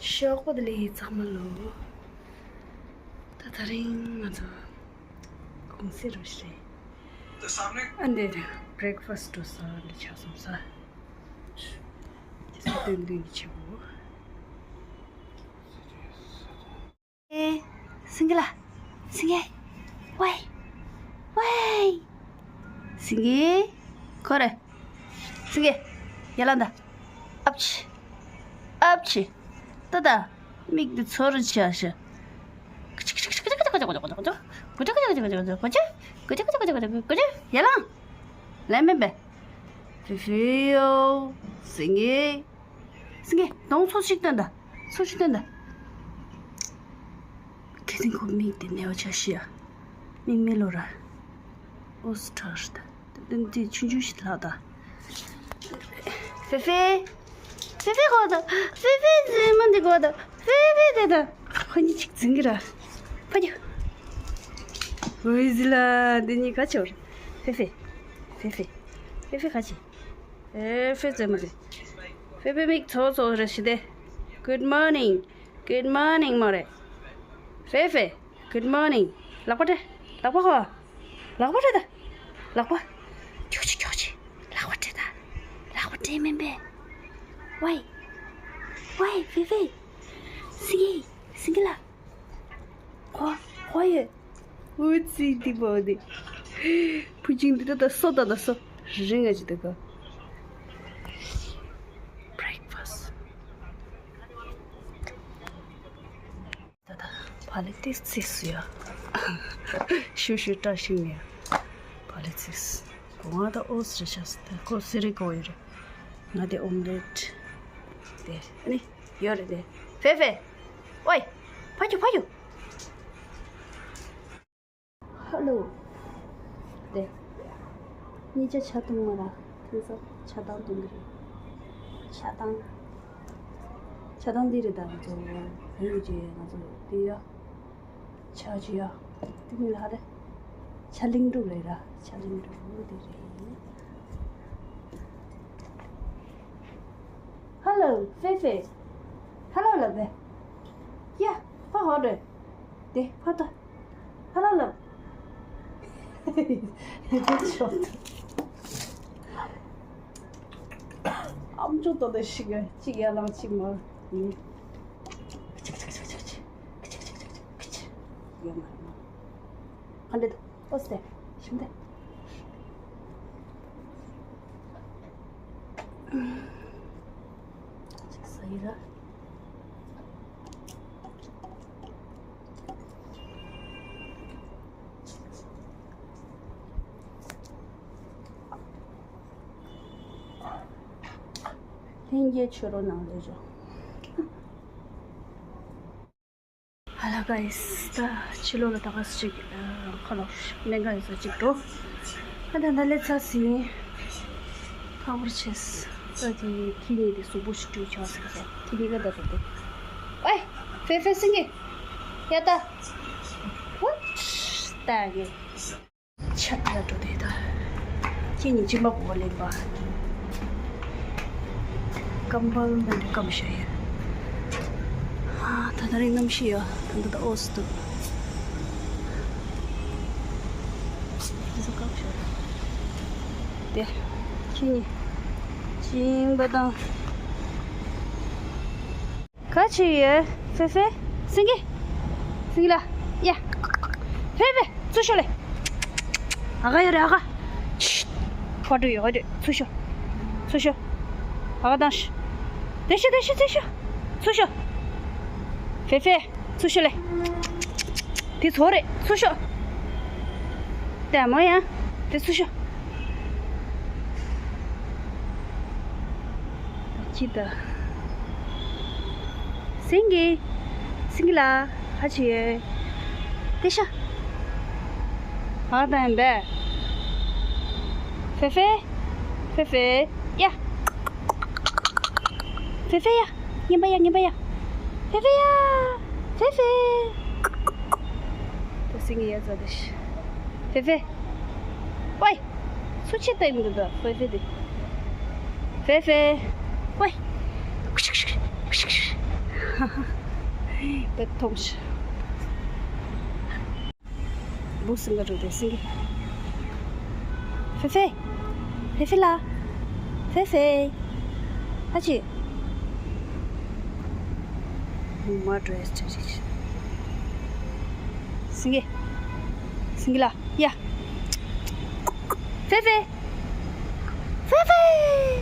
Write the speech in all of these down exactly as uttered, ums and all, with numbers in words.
ཞོགས་པ་བདེ་ལེགས་ཚང་མ་ལོ། ད་དེ་རིང་ང་ཚོ་གུང་སེང་རེད། ཨ་འདི་བྷི་རེག་ཕ་སི་འགྲོ་ས་འདི་ཆགས་སོང་ས། དེ་ཚོ་སྟོན་སྟོན་གྱི་ཆེ་བོ། ཨེ། སེང་གེ་ལ། སེང་གེ། ཝེ། ཝེ། སེང་གེ། ཁོ་རེ། སེང་གེ། ཡར་ལངས་ད། ཨབ་ཆི། ཨབ་ཆི། ཏ་ཏ། མིག་འདི་ཚོར་བྱ་ཤ། ཡར་ལངས། ལན་མེད་པས། ཧྥེ་ཧྥེ་ཡོ། སེང་གེ། སེང་གེ། གདོང་ཚོ་ཞིག་སྟོན་ད། ཚོ་ཞིག་སྟོན་ད། ཁེ་ཏིང་ཁོ་མིག་དེ་ནེ་བ་ཆ་ཤི་ཡ། མིག་མེ་ལོ་ར། ཨོ་སི་ཁྲ་ཤི་ད། དེ་དེ་ཆུང་ཆུང་ཞིག་ལྷག་ད། ཧྥེ་ཧྥེ། ཧྥེ་ཧྥེ་གོ་ད། ཧྥེ་ཧྥེ་ཟེར་མ་འདི་གོ་ད། ཧྥེ་ཧྥེ་དེ་ད། ཁོ་གཉིས་ཅིག་འཛིང་གི་ར། ཕ་གྱུ། ཝེ་ཟི་ལ་འདི་གཉིས་ག་ཆོར། ཧྥེ་ཧྥེ། ཧྥེ་ཧྥེ། ཧྥེ་ཧྥེ་ག་ཆི། ཨེ་ཧྥེ་ཙེ་མ་ཟེ། ཧྥེ་ཧྥེ་མིག་ཚོ་ཚོ་རེ་ཤི་དེ། Good morning. Good morning མོ་རེ། ཧྥེ་ཧྥེ། Good morning. ལག་པ་སྤྲད། ལག་པ་ཧོ། ལག་པ་སྤྲད་ད། ལག་པ། ཁྱོག་ཆི་ཁྱོག་ཆི། ལག་པ་སྤྲད་ད། ལག་པ་སྤྲད་མིན་པས། ཝེ། ཝེ་ཧྥེ་ཧྥེ། སེང་གེ། སེང་གེ་ལ། ཧོ། ཧོ་ཡོད། འུ་ཙི་འདི་བོ་འདི། ཕུ་ཅིང་འདི་ད་ད་སོ་ད་ད་སོ། རིང་ང་ཅི་ད་ག Breakfast. ད་ད་བ་ལི་ཏིས་ཚིགས་སུ་ཡ། ཤུ་ཤུ་བཀྲ་ཤིས་ཡ། བ་ལི་ཚིགས། གོ་ང་ད་ཨོ་སི་རེ་ཤ་སི་ད་ཁོ་སི་རི་གོ་ཡོད་རེད། ང་དེ་ཨོམ་ལེ་ཊི། དེ་ནི་ཡོད་རེད་དེ། ཧྥེ་ཧྥེ། ཝེ། ཕ་གྱུ་ཕ་གྱུ། ཧ་ལོ། དེ། གཉིས་ཆ་ཆ་གཏོང་མ་ར། ཐེ་ས་ཆ་གཏང་གཏོང་གི་རེད། ཆ་གཏང་། ཆ་གཏང་འདི་རེད་ད་ང་ཚོ་བོད་ཀྱི་ང་ཚོ་འདི་ཡ། ཆ་ཅི་ཡ། འདི་མི་ལ་ཧ་རེ། ཆ་གླིང་འབྲུག་རེད་ར། ཆ་གླིང་འབྲུག་འདི་རེད། ཧ་ལོ་ཧྥེ་ཧྥེ། ཧ་ལོ་ལབ་པས། ཡ། ཕ་ཧོ་རེད། དེ་ཕ་ད། ཧ་ལ་ལ། ཆོག་ཏུ། ཨམ་ཅོག་ཏོ་ཏོ་ཞིག་གཅིག་ཡར་ལངས་གཅིག་མར། ཡིན། ཡོད་མ་རེད་མ། ཧ་འདྲེ་ཏོ་སྟེ་ཞིམ་སྟེ། ཅིག་ཟ་ཡི་ར། ལྷན་རྒྱས་ཆོས་རོ་ནང་ལས་འཇོག་ཧ་ལ་ག་ཡིས་ད་ཕྱི་ལོགས་ལ་ད་ག་ཟེ་ཅིག་ཁ་ལོ་སྨན་ཁང་ཡིན་ས་ཅིག་འགྲོ། ཨ་ད་ད་ལས་ཚ་ཟིན། ཁ་བོར་ཆེས། ད་དེ་ཁྱི་གཉིས་དེ་གཟུགས་པོ་ཞིག་བཀྲུས་ཆོག་ཟེར་ས་ཁྱི་གཉིས་ཀ་ད་ད་དེ། ཨེ། ཧྥེ་ཧྥེ་སེང་གེ། ཡ་ད། ཧུ། ད་གེ། ཆ་ལ་འགྲོ་དེ་ད། ཁྱི་གཉིས་གཅིན་པ་གོ་ལེན་པ། ཀམ་པལ་མ་འདི་ཀམ་ཤ་ཡ། ཨ་ད་ད་རིང་གནམ་གཤིས་ཡ་ད་འདི་ད་ཨོ་སི་འདུག་འདི་ཚོ་ཀམ་ཤ་ཡ། དེ་ཁྱི་གཉིས་གཅིན་པ་དང་། ག་ཅི་ཡོད། ཧྥེ་ཧྥེ། སེང་གེ། སེང་གེ་ལ། ཡ། ཧྥེ་ཧྥེ། ཚུར་ཤོག་ལེ། ཨ་ག་ཡོད་རེད་ཨ་ག་ཕ་འགྲོ་ཡོད་ཨ་འགྲོ། ཚུར་ཤོག་ཚུར་ཤོག་ཨ་ག་དང་ཤ། དེ་ཤ་དེ་ཤ་དེ་ཤ། ཚུར་ཤོག་ཧྥེ་ཧྥེ། ཚུར་ཤོག་ལེ། དེ་ཚོ་རེད། ཚུར་ཤོག་ལྟད་མོ་ཡ། དེ་ཚུར་ཤོག་ཁྱི་ད། སེང་གེ། སེང་གེ་ལ། ཧ་ཆི་ཡོད། དེ་ཤ། ཧ་ད་ཡིན་པས། ཧྥེ་ཧྥེ། ཧྥེ་ཧྥེ། ཡ། ཧྥེ་ཧྥེ་ཡ། ངན་པ་ཡ་ངན་པ་ཡ། ཧྥེ་ཧྥེ་ཡ། ཧྥེ་ཧྥེ། ད་སེང་གེ་ཡ་ཛ་དེ་ཤ། ཧྥེ་ཧྥེ། ཝེ། སུ་ཆེ་ཏེ་མི་འདུག་ད་ཧྥེ་ཧྥེ་དེ། ཧྥེ་ཧྥེ། ཝེ། ཁུ་ཤུ་ཁུ་ཤུ་ཁུ་ཤུ་ཁུ་ཤུ། ཧ་ཧ། དཔེ་མཐོང་ཤག་བུ་སིང་ག་འགྲོ་དེ་སིང་གེ། ཧྥེ་ཧྥེ། ཧྥེ་ཧྥེ་ལ། ཧྥེ་ཧྥེ། ཨ་ཅེ། མ་འགྲོ་ཡ་ཆ་ཆ་ཆ། སིང་གེ། སིང་གེ་ལ། ཡ། ཧྥེ་ཧྥེ། ཧྥེ་ཧྥེ།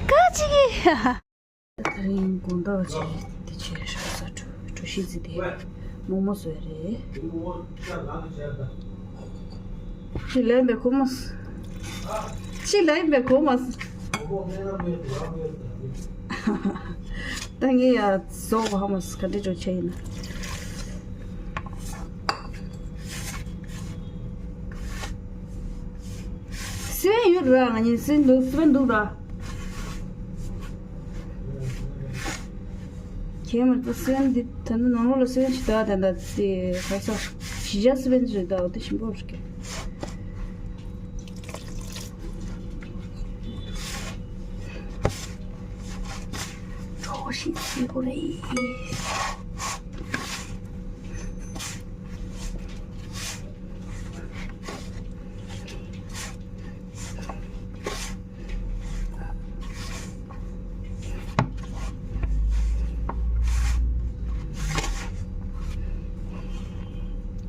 ག་ཅི་གི། དེ་རིང་དགོང་དག་ཅིག་དེ་ཆེ་ཧྲ་ས་གྲོ་གྲོ་ཞིབ་ཟི་དེ་མོག་མོག་བཟོས་རེད། ཅི་ལན་པའི་ཁོ་མོ། ཅི་ལན་པའི་ཁོ་མོ། ད་ངས་ཡ་བཟོ་བ་ཧ་མོ་ག་འདྲི་གྲོ་ཆེ་ཡིན་ན། སི་བན་ཡོད་ར། ང་གཉིས་སི་བན་འདུག་སི་བན་འདུག་ར། ཁྱེད་མར་ད་སི་བན་འདི་ད་ནི་ནང་ལོགས་ལ་སི་བན་ཞིག་ད་ད་ད་དེ་ག་ས་ཞི་ཇ་སི་བན་རེད། ད་འོ་དེ་ཞིམ་པོ་རེད། གྲོགས་ཤིག་ཞིག་གོ་རེད།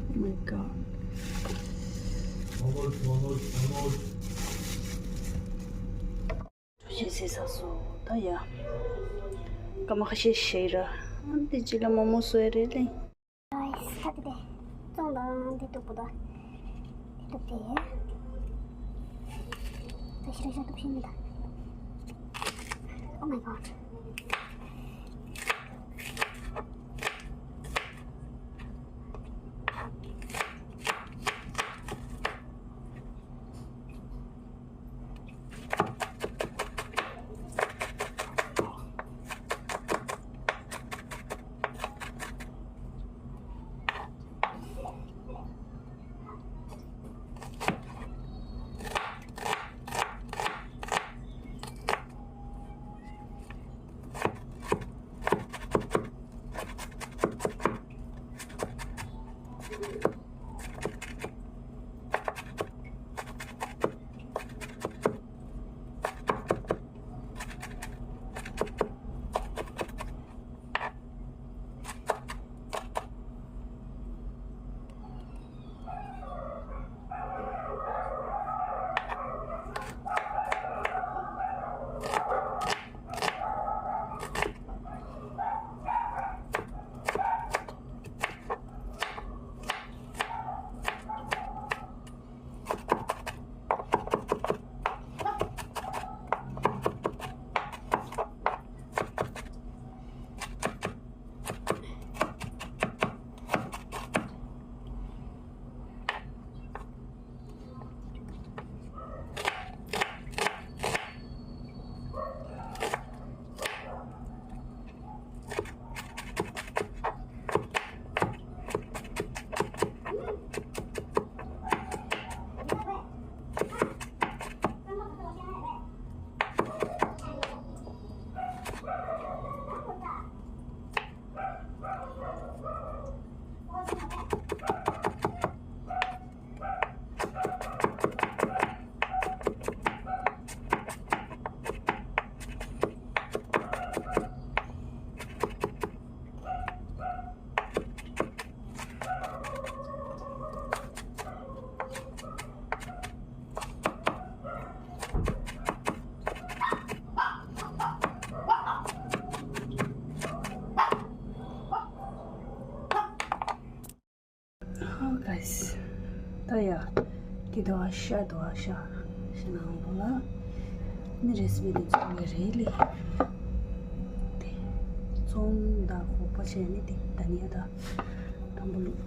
Oh my god. ཞེས་ཟེར་ས་སོ་ད་ཡ། སྐར་མ་ཁ་ཤས་ཤེས་ར། འདི་ཅི་ལ་མོག་མོག་བཟོས་རེད་ལེ། ཨིས་ད་དེ་དེ། བཙོང་དང་འདི་འདུག་པོ་ད། འདི་འདུག་དེ། ད་ཤི་ར་ཤ་འདུག་ཤི་མི་ད། Oh my god. Oh, guys. ད་ཡ། དེ་དོ་ཨ་ཤ་དོ་ཨ་ཤ། ཤ་ནང་དོ་ལ། ནི་རེ་སི་པི་དེ་ཚོ་ངས་རེད་ལེ། དེ། ཙོང་ད་ཁོག་པ་བྱས་ནི་དེ་ད་ནི་ཡ་ད། དང་པོ་ལུག་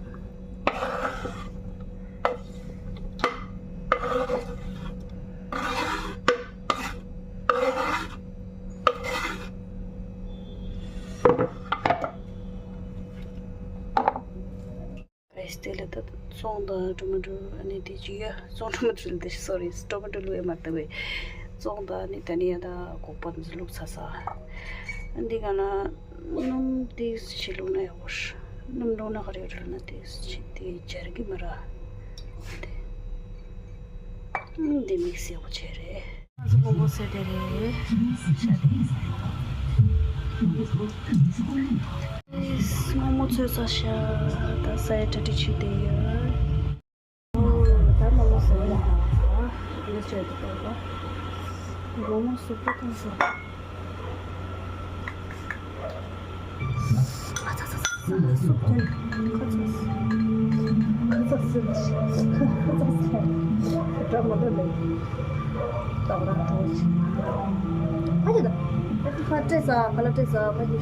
ཨེ་སི་ཏེ་ལ་ད་ཙོང་དང་ཊོ་མ་ཊོ་ཨ་ནི་དེ་ཅི་ཡ་ཙོང་ཊོ་མ་ཊོ་ལ་དེ་སོ་རི་ཊོ་མ་ཊོ་ལུག་ཨེ་མ་ལྟ་བས། ཙོང་དང་ཨ་ནི་ད་ནི་ཡ་ད་ཁོག་པ་འདི་ལུག་ཚ་ས། ཨ་འདི་ག་ན་ སྣུམ་ཏོག་ཙམ་བླུགས་ན་ཡག་པོ་རེད། སྣུམ་བླུགས་ན་ག་རེ་རེད་ལབ་ན་ཏོག་ཙམ་དེ་འབྱར་གྱི་མ་རེད། དེ་འདི་མིག་སི་ཡག་པོ་བྱས་རེད། ང་ཚོ་སྔོན་པོ་ཟས་དེ་རེད། ཤ་དེ། སྔོན་མོ་ཚོས་ས་ཤ་ད་ས་ཡ་གྲ་སྒྲིག་བྱས་བསྡད་ཡོད། ད་མོག་མོག་བཟོ་ཡ། འདི་བྱས་འདུག་ག་མོག་མོག་བཟོ་པོ་གཏོང་སོང་། ཨ་ཚ་ཚ་ཚ་ཚ། སུབ་ཐོན། ཁ་ཚ་ཚ། ཁ་ཚ་ཚ། ཁ་ཚ་ཚ། སྒྲ་མ་འདོད་ལེ། ད་བར་འགྲོ་ཆེ། ཕ་གི་ད། ཁ་སྤྲད་ས། ཁ་ལག་སྤྲད་ས། ཕ་གི།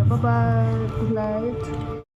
Bye bye, good night.